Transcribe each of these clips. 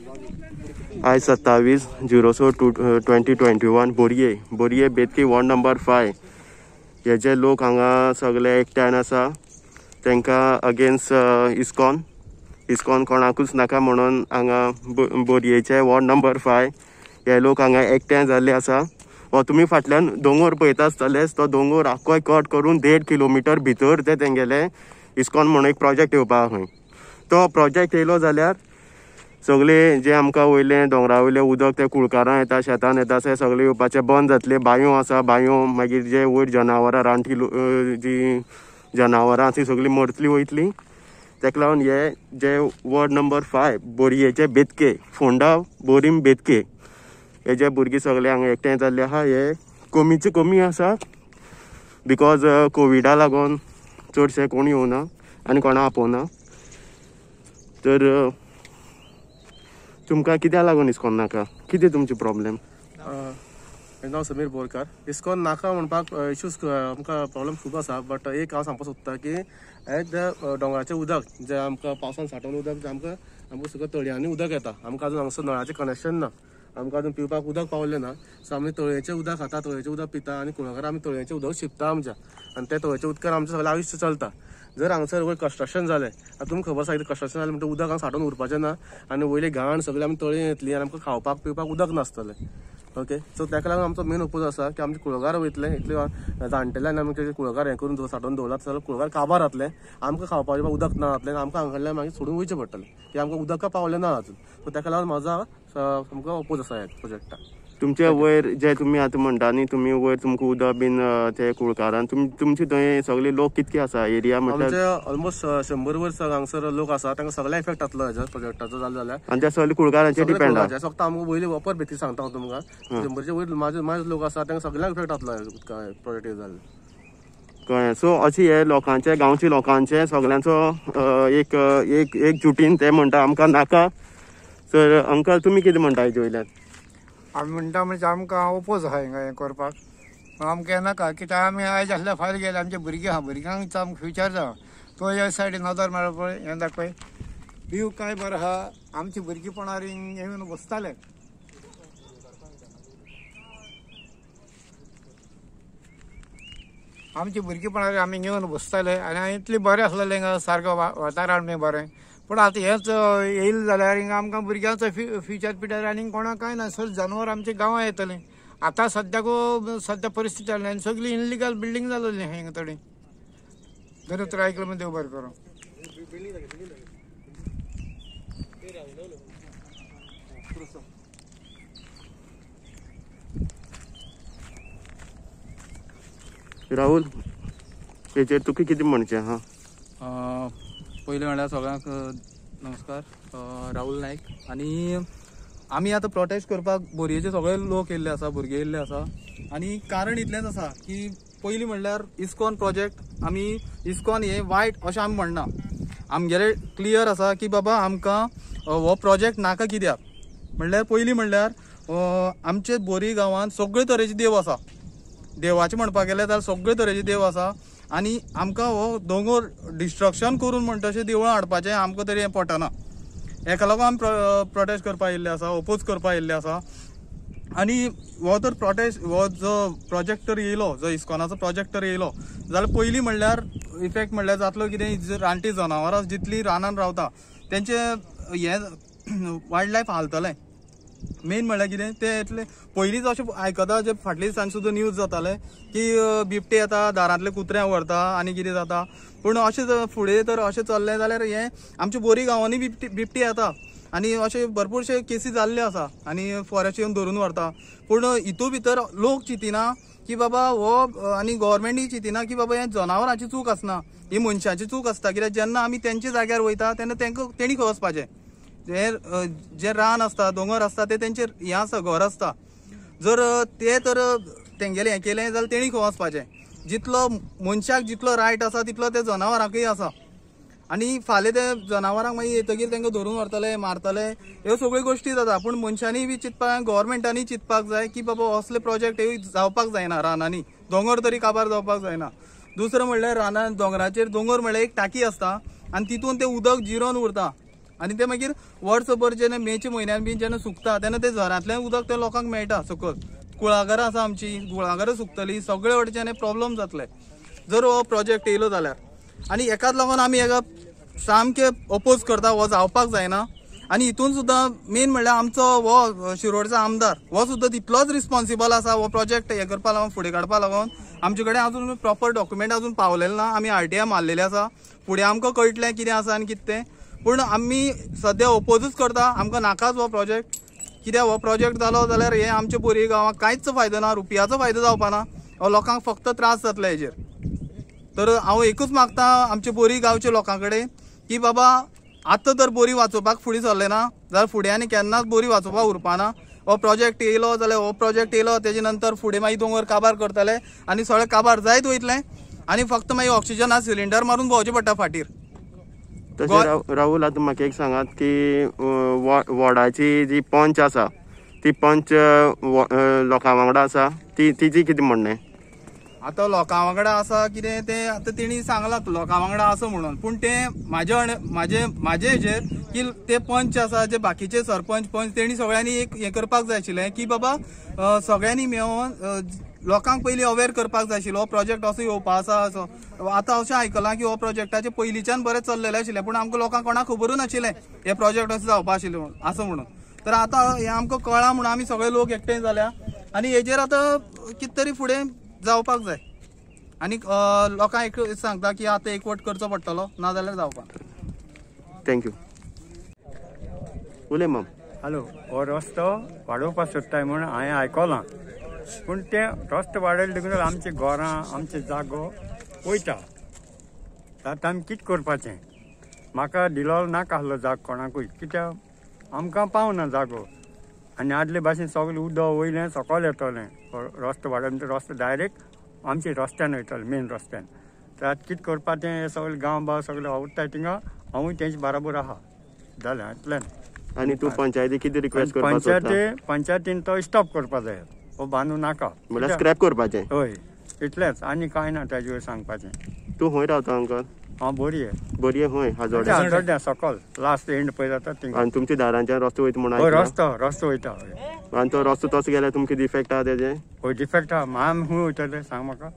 आयज 27/06/2021 बोरये बोरये Betki ward number 5 हे जे लोक हांगा सगळे एकठांय आसा तांकां अगेन्स्ट इस्कॉन इस्कॉन कोणाकूच नाका म्हणून हांगा बोरयेचे वॉर्ड नंबर 5 हे लोक हांगा एकठांय जाल्ले आसा. हो तुमी फाटल्यान दोंगोर पळयता आसतलेच, तो दोंगोर आख्खोय कट करून 1.5 किलोमिटर भितर ते तेंगेले इस्कॉन म्हणून एक प्रोजेक्ट येवपा खंय. तो प्रोजेक्ट येयलो जाल्यार सगळे जे आमकां वयले दोंगरा वयले उदक ते कुळकारां येता, शेतान येता, ते सगळे येवपाचे बंद जातले. बांयो आसा, बांयो मागीर जे वयर जनावरां रानटी जी जनावरां ती सगळीं मरतली वयतली. तेका लागून हे जे वॉर्ड नंबर 5 बोरयेचे बेतके फोंडा बोरीम बेतके हे जे भुरगीं सगळे हांगा एकठांय जाल्ले आहा हे कमीचे कमी आसा because कोविडा लागून चडशे कोण येवना आनी कोणा आपोवना. तर तुमकां कित्याक लागून इस्कॉन नाका, कितें तुमची प्रॉब्लेम? म्हजें नांव समीर बोरकार. इस्कॉन नाका म्हणपाक इश्यूज आमकां प्रॉब्लेम खूब आसा, बट एक हांव सांगपाक सोदता की एज दोंगराचें उदक जें आमकां पावसान सांठोवन उदक जें आमकां आमकां सगळं तळयांनी उदक येता, आमकां अजून हांगासर नळाचें कनेक्शन ना, आमकां अजून पिवपाक उदक पावलें ना. सो आमी तळयेचें उदक खाता, तळयेचें उदक पिता आनी कुळागरां आमी तळयेचें उदक शिंपता आमच्या, आनी तें तळयेच्या उदकान आमचें सगळें आयुश्य चलता. जर हांगसर वयर कन्स्ट्रक्शन जालें, आतां तुमकां खबर आसा कितें कन्स्ट्रक्शन जालें म्हणटकीर उदक हांगा सांठोवन उरपाचें ना आनी वयले घाण सगळें आमी तळयेन येतली आनी आमकां खावपाक पिवपाक उदक नासतलें. ओके, सो ताका लागून आमचो मेन ओपोज आसा की आमचे कुळागर वयतले, इतले जाणटेल्यान आमी कुळागर हें करून सांठोवन दवरला जाल्यार कुळागर काबार जातलें, आमकां खावपाक उदक ना जातलें, आमकां हांगा मागीर सोडून वयचें पडटलें की आमकां उदक पावलें ना अजून. सो ताका लागून म्हाजो सामको ओपोज आसा ह्या प्रोजेक्टाक. तुमचे वयर जे तुमी आतां म्हणटा न्ही, तुमी वयर तुमकां उदक बीन ते कुळकारान तुमचे थंय सगळे लोक कितके आसा एरिया म्हटल्यार? आमचे ऑलमोस्ट 100 वयर हांगसर लोक आसा, तांकां सगळ्यांक इफेक्ट जातलो हेजो प्रोजेक्टाचो जालें जाल्यार. आनी ते सगळे कुळकारांचेर डिपेंड आसा. फक्त आमकां वयले अपर बेती सांगता हांव तुमकां, 100 वयर म्हाजे लोक आसा तांकां सगळ्यांक इफेक्ट जातलो प्रोजेक्ट जालें. कळ्ळें. सो अशें हे लोकांचे गांवचे लोकांचे सगळ्यांचो एक एक एकजुटीन ते म्हणटा आमकां नाका. तर अंकल तुमी कितें म्हणटा हेजे वयल्यान? आमी म्हणटा म्हणजे आमकां ओपोज आहा हिंगा हें करपाक, आमकां नाका कित्याक आमी आयज आसल्यार फाल्यां गेले आमचे भुरगीं आहा, भुरग्यांक आमकां फ्युचर जावं. तो ह्या सायडीन नदर मार पळय, हें दाखय व्यू काय बरो आहा, आमची भुरगेपणार येवन बसताले. आमची भुरगेपणार आमी येवन बसताले आनी इतलें बरें आसलेलें हिंगा सारको वातावरण बी बरें. पूण आतां हेंच येयलें जाल्यार हिंगा आमकां भुरग्यांचो फ्युचर पिड्यार आनी कोणाक कांय ना, सर जानवर आमच्या गांवां येतलें. आतां सद्याक सद्या परिस्थिती जाली आनी सगळी इनलिगल बिल्डींग जालेली हिंगा थोडी. जर तर आयकलें म्हण देव बरें करूं. राहुल हेचेर तुका कितें म्हणचें आहा? पयलें म्हणल्यार सगळ्यांक नमस्कार, राहुल नायक. आनी आमी आतां प्रोटेस्ट करपाक बोरयेचे सगळे लोक येयल्ले आसा, भुरगे येयल्ले आसा. आनी कारण इतलेंच आसा की पयलीं म्हणल्यार इस्कॉन प्रोजेक्ट, आमी इस्कॉन हे वायट अशें आमी म्हणना, आमगेलें क्लियर आसा की बाबा आमकां हो प्रोजेक्ट नाका. कित्याक म्हणल्यार पयलीं म्हणल्यार आमचे बोरी गांवांत सगळे तरेचे देव आसा, देवाचें म्हणपाक गेलें जाल्यार सगळे तरेचे देव आसा. आनी आमकां हो दोंगर डिस्ट्रक्शन करून म्हणटा तशें देवळां हाडपाचें आमकां तरी हें पटना. हेका लागून आमी प्रोटेस्ट करपाक येयल्ले आसा, ओपोज करपाक येयल्ले आसा. आनी हो तर प्रोटेस्ट, हो जो प्रोजेक्ट तर येयलो, जो इस्कॉनाचो प्रोजेक्ट तर येयलो जाल्यार पयलीं म्हणल्यार इफेक्ट म्हणल्यार जातलो कितें, रानटी जनावरां जितलीं रानान रावता तेंचें हें वायल्ड लायफ हालतलें. मेन म्हणल्यार कितें ते येतले, पयलींच अशें आयकता जे फाटल्या दिसांनी सुद्दां न्यूज जाताले की बिबटे येता, दारांतले कुत्र्यांक व्हरता आनी कितें जाता. पूण अशें फुडें तर अशें चल्लें जाल्यार हें आमच्या बोरी गांवांनी बिबटे येता आनी अशे भरपूरशे केसी जाल्ले आसा आनी फॉरेस्ट येवन धरून व्हरता. पूण हितू भितर लोक चिंतिना की बाबा हो, आनी गव्हर्मेंटूय चिंतिना की बाबा हें जनावरांची चूक आसना, ही मनशाची चूक आसता. कित्याक जेन्ना आमी तेंच्या जाग्यार वयता तेन्ना तेंकां तेणी खंय वचपाचें, जे रान आसता दोंगर आसता ते तेंचेर हें आसता, घर आसता. जर ते तर तेंगेलें हें केलें जाल्यार तेणी खंय वचपाचें. जितलो मनशाक जितलो रायट आसा तितलो ते जनावरांकूय आसा. आनी फाल्यां ते जनावरांक मागीर येतकीर तांकां धरून व्हरतले, मारतले, ह्यो सगळ्यो गोश्टी जाता. पूण मनशांनी बी चिंतपाक, गव्हर्मेंटांनी चिंतपाक जाय की बाबा असले प्रोजेक्ट हे जावपाक जायना रानांनी, दोंगर तरी काबार जावपाक जायना. दुसरें म्हणल्यार रानान दोंगराचेर, दोंगर म्हणल्यार एक टाकी आसता आनी तितून तें उदक जिरोन उरता. आनी ते मागीर वर्सभर जेन्ना मेच्या म्हयन्यान बीन जेन्ना सुकता तेन्ना ते झरांतल्यान उदक ते लोकांक मेळटा. सकयल कुळागरां आसा आमची, कुळागरां सुकतली, सगळे वटेच्यान प्रॉब्लम जातले जर हो प्रोजेक्ट येयलो जाल्यार. आनी एकाच लागून आमी हेका सामके अपोज करता, हो जावपाक जायना. आनी हितून सुद्दां मेन म्हणल्यार आमचो हो शिरोडचो आमदार हो सुद्दां तितलोच रिस्पॉन्सिबल आसा हो प्रोजेक्ट हे करपा लागून, फुडें काडपा लागून. आमचे कडेन अजून प्रॉपर डॉक्युमेंट अजून पावलेले ना, आमी RTI मारलेले आसा, फुडें आमकां कळटलें कितें आसा आनी कितें तें. पूण आमी सद्या ओपोजूच करता, आमकां नाकाच हो प्रोजेक्ट. कित्याक हो प्रोजेक्ट जालो जाल्यार हे आमच्या बोरये गांवाक कांयच फायदो ना, रुपयाचो फायदो जावपा ना, हो लोकांक फक्त त्रास जातले हेजेर. तर हांव एकूच मागता आमच्या बोरी गांवच्या लोकां कडेन की बाबा आतां तर बोरी वाचोवपाक फुडें सरलें ना जाल्यार फुडें आनी केन्नाच बोरी वाचोवपाक उरपाना. हो प्रोजेक्ट येयलो जाल्यार हो प्रोजेक्ट येयलो तेजे नंतर फुडें मागीर दोंगर काबार करतले आनी सगळें काबार जायत वयतलें आनी फक्त मागीर ऑक्सिजना सिलिंडर मारून भोंवचें पडटा फाटीर. तशें राहुल, आतां म्हाका एक सांगात की वॉर्डाची जी पंच आसा ती पंच लोकां वांगडा आसा, ती तिजी कितें म्हणणें? आतां लोकां वांगडा आसा कितें तें आतां तेणी सांगलां लोकां वांगडा आसा म्हणून, पूण तें म्हाजे म्हाजे म्हाजे हेजेर की ते पंच आसा जे बाकीचे सरपंच पंच तेणी सगळ्यांनी एक हें करपाक जाय आशिल्लें की बाबा सगळ्यांनी मेळोन लोकांक पयलीं अवेर करपाक जाय आशिल्लो हो प्रोजेक्ट असो येवपा आसा असो. आतां अशें आयकलां की हो प्रोजेक्टाचें पयलींच्यान बरें चल्लेलें आशिल्लें, पूण आमकां लोकांक कोणाक खबरूच नाशिल्लें हे प्रोजेक्ट अशें जावपा आशिल्लें म्हणून आसा म्हणून. तर आतां हें आमकां कळ्ळां म्हणून आमी सगळे लोक एकठांय जाल्या आनी हेजेर आतां कितें तरी फुडें जावपाक जाय आनी लोकांक एक सांगता की आतां एकवट करचो पडटलो, ना जाल्यार जावपाक. Thank you. उलय मम. हॅलो, हो रस्तो वाडोवपाक सोदताय म्हूण हांवें आयकलां, पूण ते रस्तो वाडयले देखून आमची घरां आमचे जागो वयता. आतां आमी कितें करपाचें? म्हाका दिलो नाका आसलो जागो कोणाकूय, कित्याक आमकां पावना जागो. आनी आदले भाशेन सगळें उदक वयलें सकयल येतलें, रस्तो वाडोवन रस्तो डायरेक्ट आमचे रस्त्यान वयतले, मेन रस्त्यान. तर आतां कितें करपाचें हें सगळें गांव भाव सगळे वावुरताय थिंगा, हांवूय तेंचे बराबर आहा. जालें इतलें. आनी तूं पंचायती कितें रिक्वेस्ट करपाक सोदता? पंचायतीन तो स्टॉप करपा जाय, हो बांदू नाका, म्हणल्यार स्क्रॅप करपाचें. हय, इतलेंच, आनी कांय ना ताजे वयर सांगपाचें. तूं खंय रावता अंकल? हांव बोरये. बोरये खंय? हाजोड्या. हाजोड्या सकल लास्ट एंड पळय जाता थिंगा. आनी तुमच्या दारांच्यान रस्तो वयता म्हणून? हय, रस्तो रस्तो वयता. आनी तो रस्तो तसो गेल्यार तुमकां डिफेक्ट आहा तेजें? हय, डिफेक्ट आहा. आमी खंय वयतले सांग म्हाका?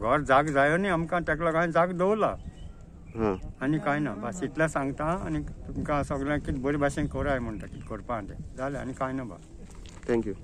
घर जाग जायो न्ही आमकां, तेका लागून हांवें जाग दवरला. आनी कांय ना, बस इतलें सांगता आनी तुमकां सगळ्यांक कितें बरे भाशेन कराय म्हणटा, कितें करपा तें जालें, आनी कांय ना बा. Thank you.